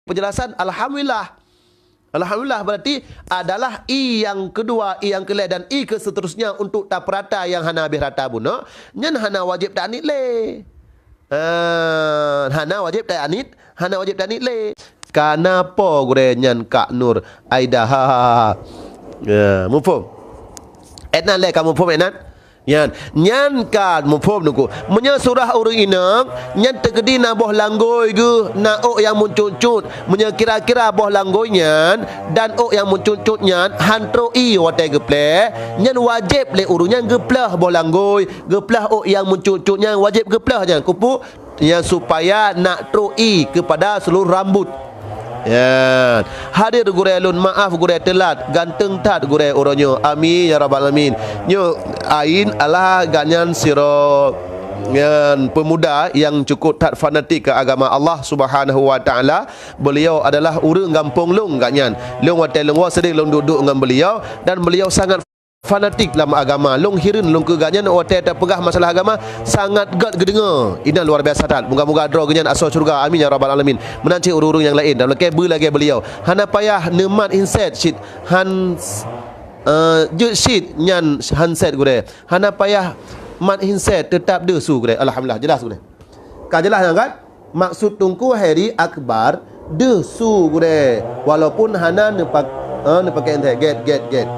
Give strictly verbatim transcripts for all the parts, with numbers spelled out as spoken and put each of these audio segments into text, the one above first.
Penjelasan, alhamdulillah. Alhamdulillah berarti adalah i yang kedua, i yang keulhèe dan i ke seterusnya untuk tapeurata nyang hana habéh rata bunoe, nyan hana wajéb taanit lé. Ah, hana wajéb taanit, hana wajéb taanit lé. Kana po gurèe nyan Kak Nur Aida. Ha, ha, ha. Ya, muphom. Etnan lé ka muphom, Etnan? Nyan, nyan ka muphom Teungku. Meunyoe surah ureueng inong, nyan teukeudi na boh langgôi geuh, na ôk nyang meucut-cut. Meunyoe kira-kira boh langgôi nyan dan ôk nyang meucut-cut nyan han trok ie watèe geupleh, nyan wajéb lé ureueng nyan geupleuh boh langgôi, geupleuh ôk nyang meucut-cut nyan wajéb geupleuh nyan. Keupeue? Nyang supaya nak trok ie keupada seluruh rambut. Ya. Hadir gurèe lôn, maaf gurèe teulat, ganteng that gurèe uroe nyoe. Amin ya rabbal alamin. Nyoe Ain adalah gobnyan sidroe nyan peumuda nyang cukup that fanatik keu agama Allah Subhanahu wa Taala. Beliau adalah ureueng gampông lôn gobnyan. Lôn watèe lôn woe sering lôn duek-duek ngon beliau dan beliau sangat fanatik lam agama. Lôn hireuen lôn keu gobnyan watèe tapeugah masalah agama sangat gèt geudeungoe. Inan luar biasa that. Moga-moga droe gobnyan asoe syeuruga. Amin ya rabbal alamin. Meunan cit ureueng-ureueng nyang laén dan lakèe beu lagèe beliau. Hana payah neumat handset cit han, eh, jeuet cit nyan handset gurèe. Hana payah mat handset, teutab deuh su gurèe. Alhamdulillah, jeulaih gurèe. Ka jeulaih nyan kan? Maksud Teungku Heri Akbar deuh su gurèe, walaupun hana neupak-, eh, neupakèk handset. Gèt, gèt, gèt.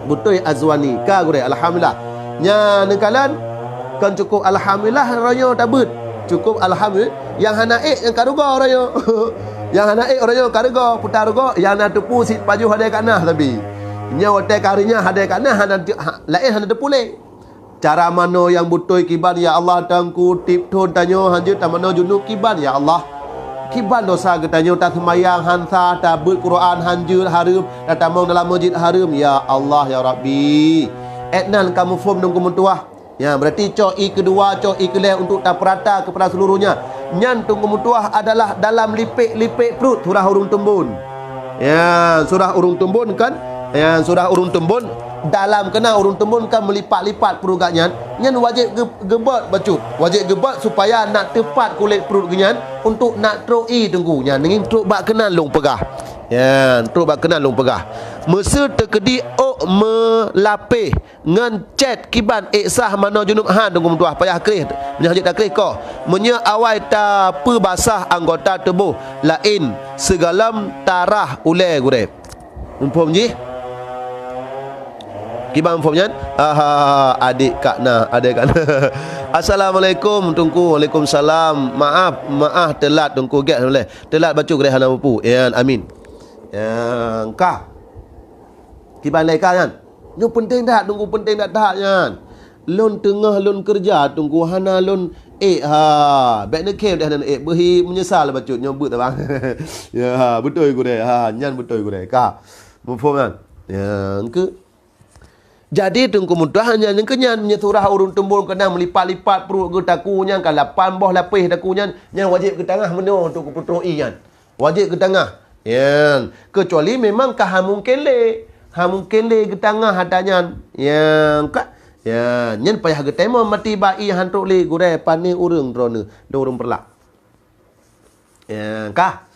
Beutôi Azwani, ka gurèe, alhamdulillah. Nyan neukalon, kon cukup alhamdulillah uroe nyoe tabeuet. Cukup alhamdulillah. Nyang hana ék, nyang ka rugoe uroe nyoe. Nyang hana ék uroe nyoe ka rugoe, peue ta rugoe, nyang na teupeu sit pajoh hadé ka na tapi. Nyoe watèe ka hari nyan hadé ka na, hana te-, ha, laén hana teupeu lé. Cara manoe nyang beutôi kiban, ya Allah, Teungku, tiep thon tanyoe hanjeuet tamanoe junub kiban, ya Allah. Kiban dosa geutanyoe, taseumayang han sah, tabeuet Quran hanjeuet hareuem, tatamong dalam meuseujid hareuem, ya Allah, ya Rabbi. Etnan ka muphom Teungku meutuah. Ya, berarti cok ie keudua, cok ie keulhèe untuk tapeurata keupada seuluruhnya. Nyan Teungku meutuah adalah dalam lipék-lipék pruet surah ureueng teumbon. Ya, surah ureueng teumbon kan? Ya, surah ureueng teumbon. Dalam keunan ureueng teumbon kan meulipat-lipat pruet gobnyan, nyan wajéb geu-, geubot bacut. Wajéb geubot supaya nak teupat kulét pruet gobnyan untuk nak trok ie Teungku. Nyan ngieng trok bak keunan lôn peugah. Nyan trok bak keunan lôn peugah. Meuseu teukeudi ôk meulapéh ngon cét kiban ék sah manoe junub han Teungku meutuah payah kreh. Meunyoe hanjeuet takréh koh. Meunyoe awai tapeubasah anggota tuboh laén sigohlom tarah ulèe gurèe. Muphom jih? Kiban muphom nyan? Aha, adék kak na, adék kak na. Assalamualaikum Teungku. Waalaikumsalam. Maaf, maaf teulat Teungku gèt boleh. Teulat bacut gurèe hana muphom. Ya, amin. Ya, ka. Kiban lé ka nyan. Nyoe peunteng that Teungku, peunteng that-that nyan. Lôn teungoh lôn keureuja Teungku hana lôn ék ha. Bèk neukhém deh hana neuék. Beuhi meunyeusal bacut nyoe beuet abang. Ya, beutôi gurèe. Ha, nyan beutôi gurèe. Ka. Muphom nyan. Ya, engkeu. Jadi Teungku meutuah nyan nyang keu nyan, meunyoe surah ureueng teumbon keunan meulipat-lipat pruet geuh taku nyan ka lapan boh lapéh taku nyan, nyan wajéb geutangah meunoe untuk geupeutrok ie nyan. Wajéb geutangah. Nyan, keucuali memang ka han mungken lé. Han mungken lé geutangah ata nyan. Nyan ka, ya, nyan payah geuteurimong mati bak ie han trok lé gurèe, pané ureueng droeneuh, lôn ureueng Peureulak. Ya, ka.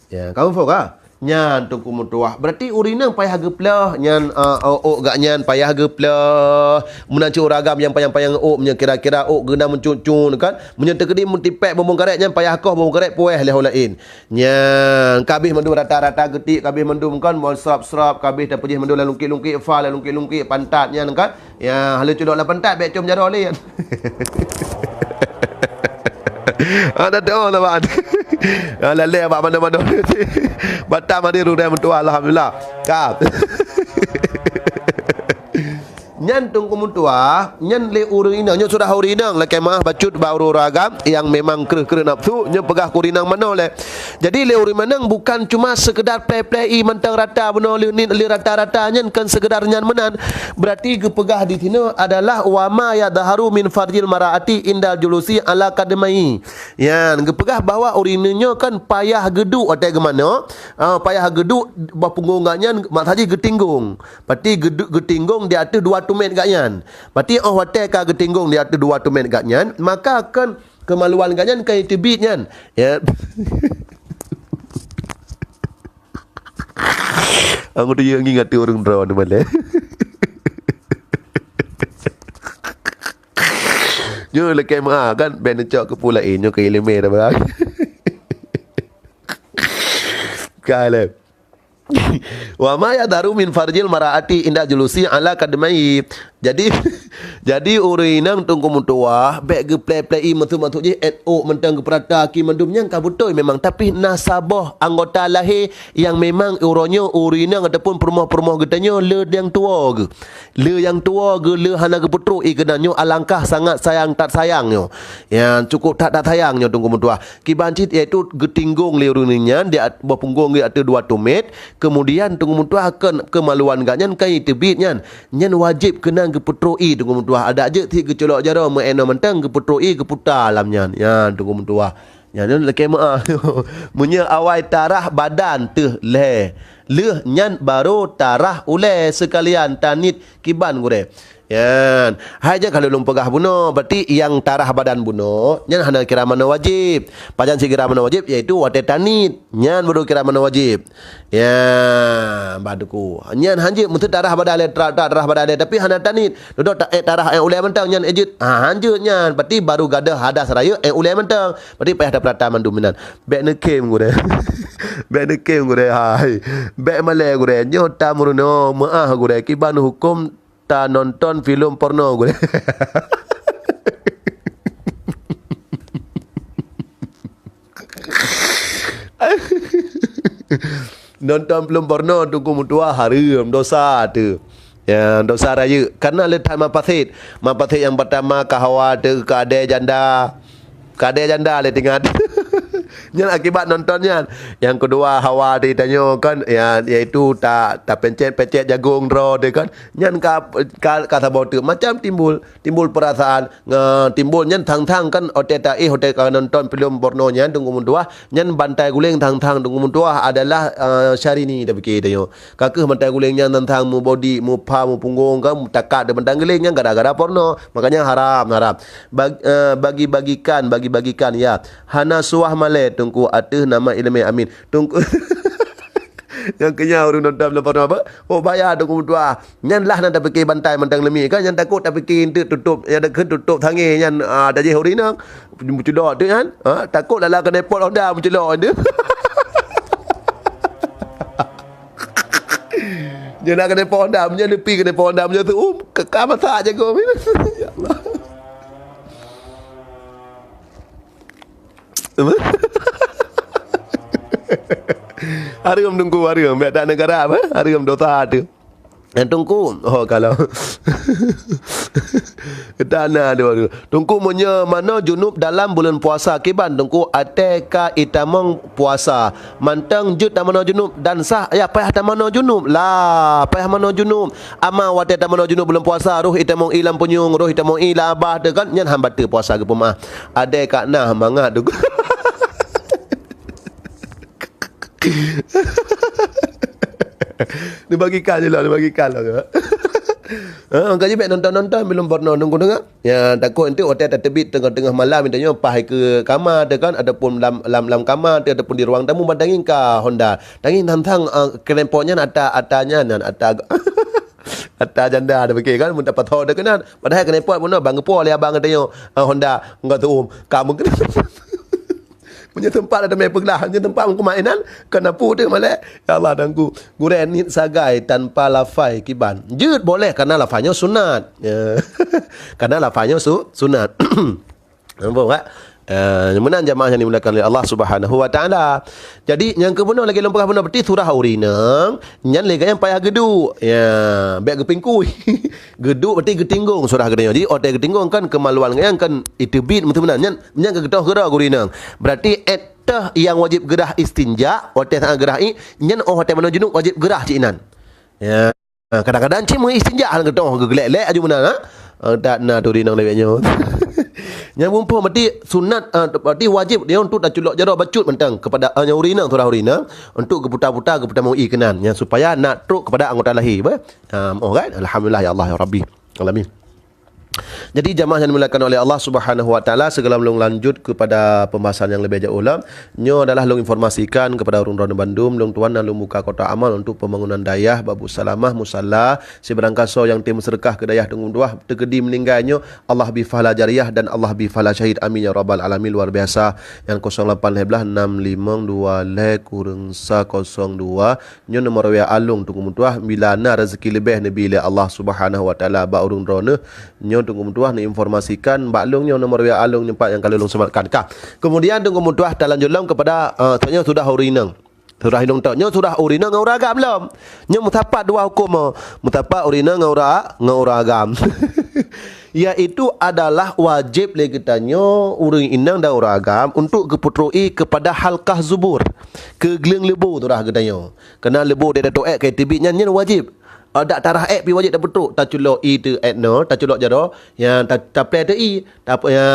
Ya, ka muphom ka? Nyan Teungku meutuah. Berarti ureueng inong payah geupleuh nyan, eh, ôk gak nyan payah geupleuh. Meunan cit ureueng agam nyang panyang-panyang ôk, meunyoe kira-kira ôk geuh na meucut-cut kan. Meunyoe teukeudi meutipék bumbong karét nyan payah koh bumbong karét puéh lé ho laén. Nyan, kabéh mandum rata-rata geutik, kabéh mandum kan, mau srap-srap, kabéh tapeujih mandum lam lungkit-lungkit fa, lam lungkit-lungkit pantat nyan kan. Ya, hana culok lam pantat, bèk com jaroe lé nyan. Ah, dah doa lah, Bang. Ah, lalé bak mana-mana. Batam hadir udah meutuah, alhamdulillah. Ka. Nyan Teungku meutuah, nyan lé ureueng inong, nyoe surah ureueng inong, lakèe meu'ah bacut bak ureueng-ureueng agam nyang memang kreueh-kreueh nafsu, nyoe peugah keu ureueng inong manoe lé. Jadi lé ureueng inong bukan cuma sekedar pleh-pleh ie mantong rata bunoe lheueh nit lheueh rata-rata nyan, kon sekedar nyan meunan. Berarti geupeugah di sinoe adalah wa ma yadharu min farjil mar'ati indal julusi ala qadamaihi. Nyan geupeugah bahwa ureueng inong nyoe kan payah geuduek watèe geumanoe, ah, payah geuduek bak punggong gobnyan, maksud jih geutinggong. Berarti geudu-, geutinggong di ateueh dua tumét gobnyan. Berarti óh watèe ka geutinggong di ateueh dua tumét gobnyan, maka kan keumaluan gobnyan ka jiteubiet nyan. Ya. Anggota yang ingat tu ureuëng droe ni malam. Nyoe lakée meu'ah kan, ben neucok keu peue laén, nyoe keu ileumé dah barang. Ka lé. Wa ma yadharu min farjil mar'ati inda julusi ala kadmai. Jadi, jadi ureuëng inong teungku meutuwah, bék geuplé-plé i maksud-maksud jih, et ôk mantong geupeurata aki mandum nyang ka beutôi memang, tapi na saboh anggota lahé nyang memang uroe nyoe ureuëng inong ataupun peurumoh-peurumoh geutanyoe le nyang tuwoe geuh. Le nyang tuwoe geuh le hana geupeutrok i keunan nyoe alangkah sangat sayang that sayang nyoe. Nyang cukup that that sayang nyoe teungku meutuwah. Kiban cit iaitu geutinggong lé ureuëng nyan di at-, boh punggong geuh ateueh dua tumét, kemudian teungku meutuwah keu keumaluan gobnyan ka iteubiet nyan. Nyan wajéb keunan geupeutrok i teungku meutuwah. Adak jeuet cit geuculok jaroe meu-inoe mantong geupeutrok i geuputa lam nyan. Nyan teungku meutuwah. Nyan lakée meu'ah. Meunyoe awai tarah badan teuh lhée, lheueh nyan barô tarah ulée seukalian tanit kiban gurée. Nyan, hai jak ka lôn peugah bunoe, berarti nyang tarah badan bunoe, nyan hana kira manoe wajéb. Pajan sikira manoe wajéb, yaitu watée tanit. Nyan barô kira manoe wajéb. Ya, bah teungku. Nyan hanjeuet meuteuk tarah badan lé, tra-, tra-, tarah badan lé, tapi hana tanit. Dudoe ta-, eh, tarah, eh, ulée mantong nyan, eh, jeuet. Ha, hanjeuet nyan. Berarti barô gadôh hadas rayeuk, eh, ulée mantong. Berarti payah tapeurata mandum inan. Bék neukhém gurée. Bék neukhém gurée, hai. Bék malée gurée. Nyoe tameurunoe meu'ah gurée. Kiban huköm tanonton filem porno gurée. Nonton filem porno teungku meutuwah hareuem, dosa teuh. Ya, dosa rayeuk. Karena le that mafasid. Mafasid nyang peurtama keu hawa teuh keu adée janda. Keu adée janda le teuingat. Nyan akibat nonton nyan. Nyang keudua hawa teuh tanyoe kan, ya, yaitu ta-, tapencet-pencet jagong droe teuh kan. Nyan ka, ka, ka saboh teuk macam timbul, timbul peurasaan, nge-, timbul nyan thang-thang kan, watée taéh, watée ka nonton filem porno nyan teungku meutuwah, nyan bantai guléng thang-thang teungku meutuwah adalah, eh, Syahrini tapike tanyoe. Ka kheueh bantai guléng nyan thang-thang meubodi, meupha, meupunggong kan, takat di bantai guléng nyan gara-gara porno. Makanya haram, haram. Bag-, eh, bagi-bagikan, bagi-bagikan, ya. Hana suah malée teungku ateueh nama ileumé amin. Teungku Nyang keunyan ureuëng nonton lam porno apa? Oh, baya teungku meutuwah. Nyan lah na tapike bantai mantong leumi kan, nyan takot tapike eunteuk tutôp, nyang deukeue tutôp sangé nyan, ah, tajih ureuëng inong. Meucudok teuk nyan, ha, takot lala keuneuk pot Honda meucudok tu. Nyan nak keuneuk pot Honda, nyan leupie keuneuk pot Honda, nyan tu, um, ka, ka masak jago. Ya Allah. Hareuem teungku, hareuem. Biak tak negara apa? Hareuem dosa tu. Eh, teungku. Oh, kalau. Tak na tu, tu. Teungku, meunyoe manoe junub dalam buleuen puasa, kiban teungku, até ka itamong puasa. Mantong jeuet tamanoe junub dan sah, ya payah tamanoe junub. Lah, payah manoe junub. Ama watée tamanoe junub buleuen puasa, roh itamong ie lam punyueng, roh itamong ie lam abah tu kan, nyan han bateue puasa geupeumaah. Adée ka na mangat tu. Neubagikan je lah, neubagikan lah. Ha, ka jibek nonton-nonton filem porno teungku teungoh. Ya, takot nanti watée tateubiet teungoh-teungoh malam, mitanyoe paih keu kama teuh kan, ataupun lam, lam, lam kama teuh, ataupun di ruang tamu, ban tangieng ka Honda. Tangieng thang-thang, ah, keuneuk pot nyan ata, ata nyan, ata, ata janda tapike kan, mun tapasoe teuh keunan. Padahai keuneuk pot bunoe ban geupo lé abang geutanyoe, ah, Honda, enggak tuum. Ka mungkin. Meunyoe teumpat ada mé peuglah, meunyoe teumpat meukeumainan, keuneuk pot teuh malée. Ya Allah, teungku. Gurée niet sagai tanpa lafai kiban. Jeuet boleh, karena lafai nyoe sunat. Ya. Karena lafai nyoe su-, sunat. Nampak tak? Eh, meunan jamaah yang dimuliakan oleh Allah Subhanahu wa Taala. Jadi, nyang keubunoe lagée lôn peugah bunoe, berarti surah ureuëng inong, nyan lé gobnyan payah geuduek. Ya, bék geupingkui. Geuduek berarti geutinggong surah geutanyoe. Jadi, watée geutinggong kan keumaluan gobnyan kan iteubiet meuteumeunan. Nyan, nyan geutôh keudroe ureuëng inong. Berarti éh teuh nyang wajéb geurhah istinja, watée saát geurhah ie, nyan óh watée manoe junub wajéb geurhah cit inan. Ya. Ha, kadang-kadang cit meu istinja hana geutôh, geuglek-lek aju meunan, ha. Ha, that na tu ureuëng inong lagée nyoe. Nyang muphom berarti sunat, ha, berarti wajéb dia untuk taculok jaroe bacut mantong kepada, ha, nyang ureuëng inong, surah ureuëng inong, untuk geuputa-puta, geuputa mong ie keunan, ya, supaya nak trok kepada anggota lahé, bah. Ha, oh kan? Alhamdulillah ya Allah ya Rabbi. Alamin. Jadi jamaah yang dimuliakan oleh Allah Subhanahu Wa Taala, sebelum lôn lanjut kepada pembahasan yang lebih jauh lah, nyoe adalah lôn informasikan kepada ureuëng droeneuh bandum, lôn tuan dan lôn buka kotak amal untuk pembangunan dayah Babu Salamah Musala, sibarang kaso yang tim sedekah ke dayah Teungku Meutuah, teukeudi meninggai nyoe, Allah bi pahala jariah dan Allah bi pahala syahid. Amin ya rabbal alamin. Luar biasa. Yang kosong lapan lhée blah enam limong dua lhée kureueng sa kosong dua. Nyoe nomor W A lôn Teungku Meutuah, bila na rezeki leubeh neubi lé Allah Subhanahu Wa Taala bak ureuëng droeneuh, nyoe Teungku Meutuah neuinformasikan bak lôn nyoe nomor W A lôn nyoe pat nyang ka lôn sematkan. Ka. Kemudian Teungku Meutuah talanjut lom kepada, eh, nyoe sudah ureuëng inong. Sudah inong tok. Nyoe sudah ureuëng inong ngon ureuëng agam lom. Nyoe meusapat dua huköm, oh. Meusapat ureuëng inong ngon ureuëng, ngon ureuëng agam. Yaitu adalah wajéb lé geutanyoe ureuëng inong dan ureuëng agam untuk geupeutrok ié kepada halkah zubur, keu gleueng leubô sudah geutanyoe. Keunan leubô deh tatoh ék ka teubiet nyan, nyan wajéb. Adak tarah ék pi wajéb tapeutrok, taculok ié teuh ék nyoe, taculok jaroe, nyan ta-, taplé teuh ié. Tap-, ya,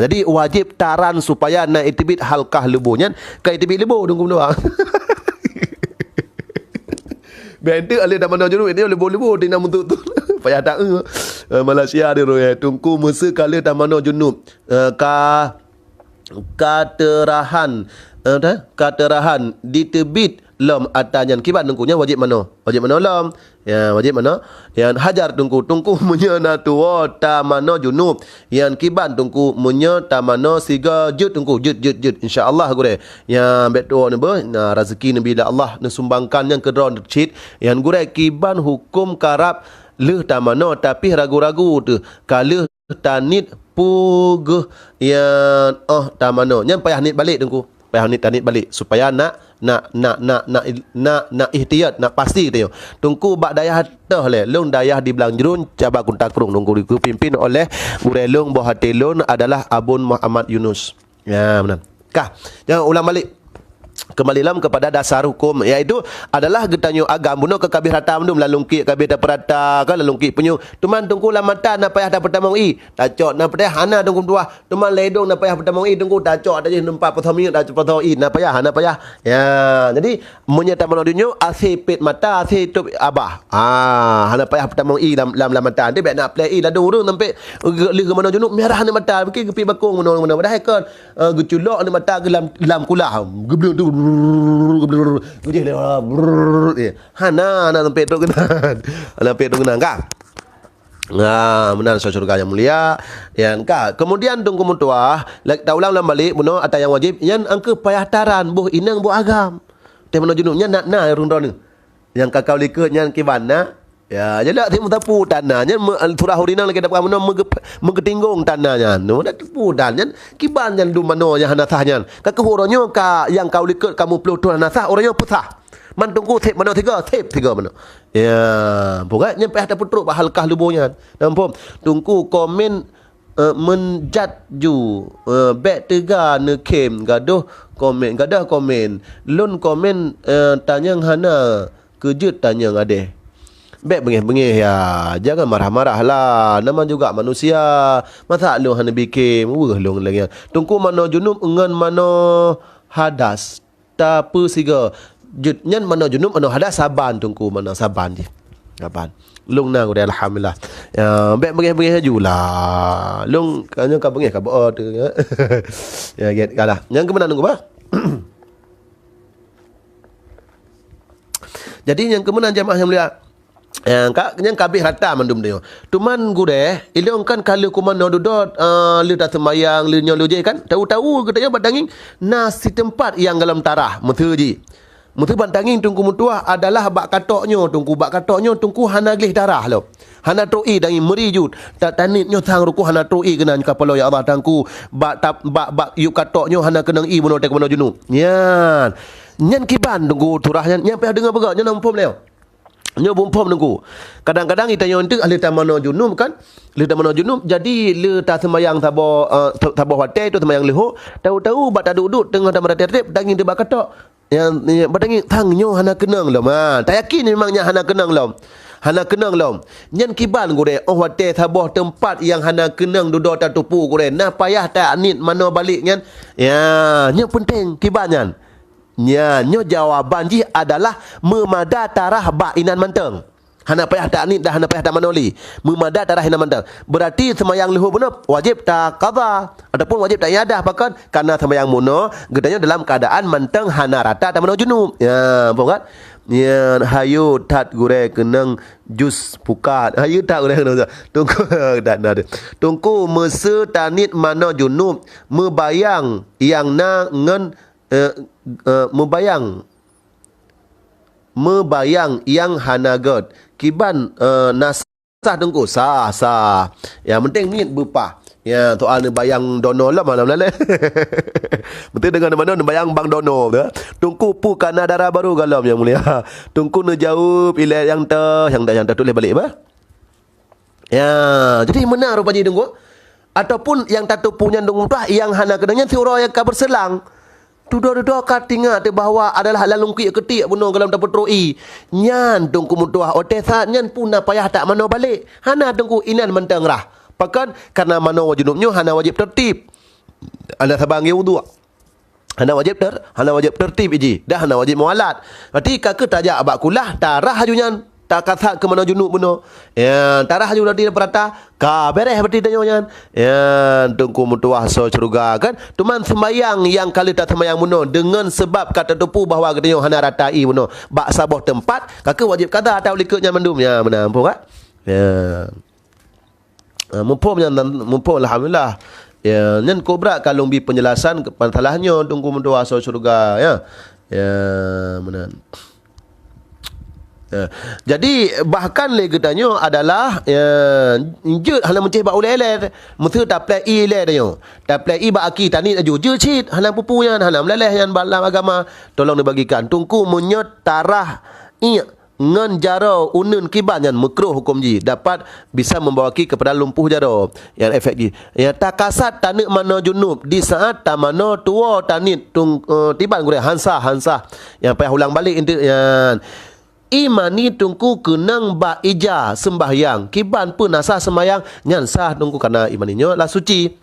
jadi wajéb taran supaya na iteubiet halkah leubô nyan, ka iteubiet leubô Teungku Meutuah. Biar ente aleh tamanoe junub, ente leubô-leubô tina meutuk tu. Payah taeu. Eh, Malaysia di roh, eh, Teungku meuseu ka lheueh tamanoe junub. Eh, ka Kateuharahan, eh, dah? Kateuharahan diteubiet lom ata nyan. Kiban Teungku nyan wajéb manoe. Wajéb manoe lom. Ya, wajéb manoe. Ya, hajar Teungku. Teungku meunyoe na tuwoe tamanoe junub. Yan kiban Teungku meunyoe tamanoe sigoe jeuet Teungku. Jeuet, jeuet, jeuet. Insya Allah gurée. Ya, bék tuwoe neubeuh. Na rezeki neubi lé Allah neusumbangkan nyan keu droe cit. Yan gurée kiban huköm karab lheueh tamanoe tapi ragu-ragu teuh. Ka lheueh taniet peugeuh nyan, oh, tamanoe. Nyan payah niet balek Teungku. Payah niet taniet balek supaya nak, nak, nak, nak, nak, nak, nak ihtiyat, nak pasti teuh. Teungku bak dayah toh lé, lôn dayah di Blang Jruen, cabang Kunta Krueng Teungku dipimpin oleh gurée lôn boh até lôn adalah Abon Muhammad Yunus. Ya, meunan. Kah, jangan ulang balik. Kembali lom kepada dasar hukum, yaitu adalah geutanyoe agam bunoe ka kabeh rata mandum, lam lungkiek kabeh tapeurata, kan lam lungkiek punyueng. Teuma Teungku lam mata na payah tapeutamong ié, tacok na payah hana Teungku Meutuah. Teuma lam idong na payah peutamong ié Teungku, tacok ata jih teumpat peutamong ié, tacok peutamong ié, na payah, hana payah. Ya, jadi meunyoe tamanoe donya, asé pet mata, asé tôb abah. Ah, hana payah peutamong ié lam, lam, lam mata. Nanti bék na plé ié ladôm ureuëng sampai lheueh geumanoe junub merah ni mata, mungkin geupiep bakong meunoe-meunoe. Padahai kon. Eh, geuculok aneuk mata geuh lam, lam kulah. Geubleung tu, geubleung, geujih lé, brrrr, eh. Hana, hana sampai trok keunan. Hana sampai trok keunan, ka? Nah, meunan syurga nyang mulia. Yan, ka? Kemudian Teungku Meutuah, la-, taulang lom balek, bunoe ata nyang wajéb, nyan angkeuh payah taran, boh inong, boh agam. Teuh manoe junub, nyan na, na ureuëng droeneuh. Nyang ka kaul likot nyan kiban na. Ya, jadi lak timu tapu tana. Nyan me-, surah urinang lagi dapat meunoe meuge-, meugetinggong tana nyan. Nu dah tipu dan nyan kiban nyan dum manoe nyang hana sah nyan. Ka keuh uroe nyoe ka nyang kaul likot kamoe ploh thon hana sah, uroe nyoe peusah. Man Teungku sép manoe tiga, sép tiga manoe. Ya, pukat nyan payah tapeutrok bak halkah lubô nyan. Nampak? Teungku komen eh, meunjat ju, eh, bék teuga neukhém gadoh komen, gadoh komen. Lôn komen, eh, tanyong hana keujeuet tanyong adeh. Bék beungéh-beungéh ya, jangan marah-marah lah. Nama juga manusia. Masa lôn hana bikhém, weueh lôn lagée nyan. Teungku manoe junub ngon manoe hadas. Tapeusigoe. Jeuet nyan manoe junub, manoe hadas saban Teungku, manoe saban jih. Saban. Lôn na gurée alhamdulillah. Ya, bék beungéh-beungéh laju lah. Lôn ka nyoe ka beungéh ka beu tu. Ya, get kalah. Nyang keumeunang Teungku bah. Jadi nyang keumeunang jamaah nyang mulia. Eh, ka, nyang kabeh rata mandum tanyoe. Teuma gurée, ilong kan ka lheueh kumanoe dudoe, eh, lheueh taseumayang, lheueh nyoe lheueh jéh kan. Tahu-tahu geutanyoe bak tangieng na siteumpat nyang golom tarah, meuseu jih. Meuseu bak tangieng Teungku Meutuah adalah bak katok nyoe Teungku, bak katok nyoe Teungku hana gleh tarah lom. Hana trok ié tangieng meuri jeuet. Ta-, taniet nyoe sang rukoh hana trok ié keunan kapalo ya Allah Teungku. Bak tap-, bak, bak yup katok nyoe hana keunong ié bunoe teuh kumanoe junub. Nyan. Nyan kiban Teungku turah nyan, nyan payah deungoe peugah, nyan na muphom lé. Nyoe buphom Teungku. Kadang-kadang geutanyoe eunteuk lheueh tamanoe junub kan? Lheueh tamanoe junub, jadi lheueh taseumayang saboh, eh, sa-, saboh watée tu seumayang leuhô, tahu-tahu bak taduek-duek teungoh tameuratéb-ratéb, tangieng teuh bak katok. Nyang, nyang bak tangieng, sang nyoe hana keunong lom. Ha, tayakin memang nyan hana keunong lom. Hana keunong lom. Nyan kiban gurée, óh watée saboh teumpat nyang hana keunong dudoe tatupeue gurée, na payah taniet manoe balek nyan. Ya, nyoe peunteng kiban nyan. Nya, nyoe jawaban jih adalah meumada tarah bak inan mantong. Hana payah taniet dan hana payah tamanoe lé. Meumadat tarah inan mantong. Berarti seumayang leuhô bunoe wajéb taqadha ataupun wajéb taiadah. Pakon? Karena seumayang bunoe geutanyoe dalam keuadaan mantong hana rata tamanoe junub. Ya, faham kan? Ya, hayeue that gurée keunong jus pukat. Hayeue that gurée keunong. Teungku, dah, dah, dah. Teungku, meuseu taniet manoe junub, meubayang nyang na ngon, eh, eh, meubayang meubayang nyang hana gét. Kiban, eh, na sah Teungku? Sah, sah. Yang penting niet beupah. Ya, soal neubayang dono lom malam lalé. Betul dengan mana neubayang bang dono tu. Teungku pu kana dara baru galom yang mulia. Teungku neujaweueb ilée nyang teuh, nyang teuh, nyang teuh tuléh balek bah. Ya, jadi meunan rupa jih Teungku. Ataupun nyang tateupeue nyan Teungku meutuah nyang hana keunong nyan siuroe nyang ka beuseulang. Dudoe-dudoe ka tingat teuh bahwa adalah lam lungkiek keutik bunoe golom tapeutrok ie. Nyan Teungku meutuah, watée saat nyan pun na payah tamanoe balek. Hana Teungku, inan mantong rah. Pakon? Karena manoe junub nyoe hana wajéb tertib. Hana saban geuwudhu. Hana wajéb ter-, hana wajéb tertib iji, dah hana wajéb mualat. Berarti ka keuh tajak bak kulah, tarah laju nyan, takasat keu manoe junub bunoe. Ya, tarah laju berarti peurata, ka beres berarti tanyoe nyan. Ya, Teungku meutuah soe syeuruga kan. Teuma seumayang nyang ka lheueh taseumayang bunoe deungon sabab ka tateupeue bahwa geutanyoe hana rata ie bunoe bak saboh teumpat, ka keuh wajéb qadha atau likot nyan mandum. Ya, meunan, ampôn kan? Ya. Ah, muphom nyan, muphom, alhamdulillah. Ya, nyan kobra ka lôn bi penjelasan ke masalah nyoe Teungku meutuah soe syeuruga, ya. Ya, meunan. Ya. Jadi, bahkan lé geutanyoe adalah, ya, jeuet hana meucéh bak ulée ilée. Meuseu taplée ie ilée tanyoe. Taplée ie bak aki taniet laju. Jeuet cit, hana peue-peue nyan, hana meulaléh nyan bak lam agama. Tolong dibagikan. Teungku meunyoe tarah iek ngon jaroe uneuen kiban nyan meukruh huköm jih, dapat bisa membawa ki kepada lumpuh jaroe. Nyan efek jih. Ya, takasat taneuk manoe junub di saat tamanoe tuwoe taniet tung-, eh, tiban gurée han sah, han sah. Nyang payah ulang balek inti nyan. Ie mani Teungku keunong bak ija seumbahyang, kiban pun na sah seumbahyang, nyan sah Teungku karena ie mani nyoe lah suci.